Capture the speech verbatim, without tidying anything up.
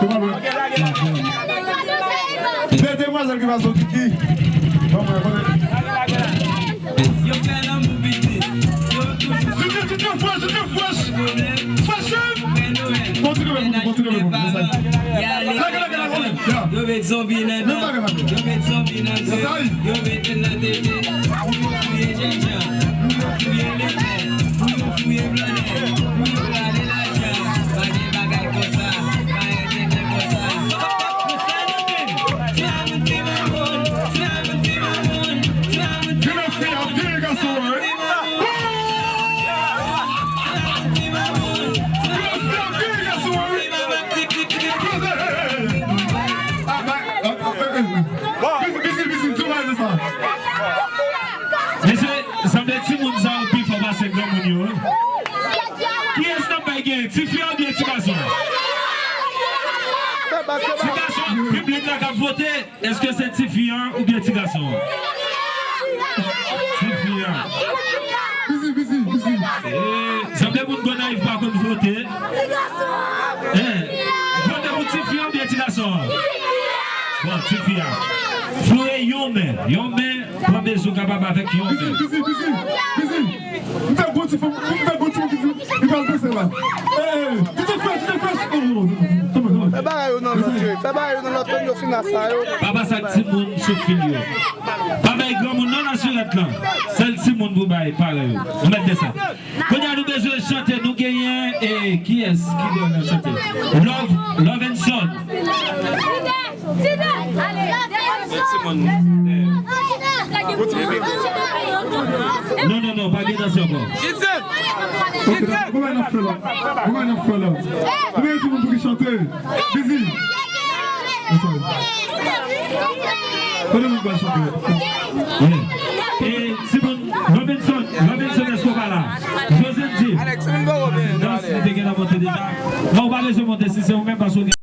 Ou pa lwen. De demwazèl ki pase w, Kiki. Bon, mwen, kote? Yo fè lanmou piti. Yo toujou. Chute, chute, fresh, chute, fresh. Fresh. Kontinye, kontinye, kontinye, kontinye. Lage, lage, lage, lage. Yo met zonbi nan dan. Yo met zonbi nan dan. Yo met l nan tete. Pou yo fouye jènjan. Pou yo fouye lepè. Pou yo fouye blòdè. Pou yo rale lajan. Pa gen bagay konsa. Pa gen tenten konsa. Ti mamoun, ti mamoun, ti mamoun, ti mamoun, ti mamoun, ti mamoun, ti mamoun, ti mamoun. Mesye, sanble timoun sa yo pi fò pase granmoun yo, wi. Kiyès nan bay gen? Tifi a oubyen ti gason? Ti gason, piblik la k ap vote. Èske se tifi an oubyen ti gason an? Tifi an. Bizi, bizi, bizi. Eh, sanble moun Gonayiv pa konn vote. Eh, vote pou tifi an oubyen ti gason an? Bon, tifi an. Foure yon men. Yon men, pran mezi w kapab avèk yon men. Bizi, bizi, bizi, bizi. M fè gwo ti fanm, m fè gwo ti fanm ki, ki pral pase la. Eh, eh, DJ Fresh, DJ Fresh. Oh, oh, oh, oh. Come on, come on. Fè bagay yo nan lòt, wi. Fè bagay yo nan lòt, yo fin a sa yo. Pa pase ak timoun sou fil yo. Pa bay granmoun non nan sirèt lan. Sèl timoun pou bay parèy yo. Nou mèt de sa. Kounye a nou bezwen chante, nou genyen, eh, kiyès ki dwe nan chante? Love, Love and Son. Timoun. Non, non, non, pa gen dansè ankò. Ok, dakò. Kòman n ap fè la? Kòman n ap fè la? Konbyen timoun pou ki chante? Bizi. Kote moun pral chante? Wi. E timoun, Robinson, Robinson, èske w pa la? Josendi. Dans, li te gentan monte deja. Non, ou pa bezwen monte si se ou menm, paske w gen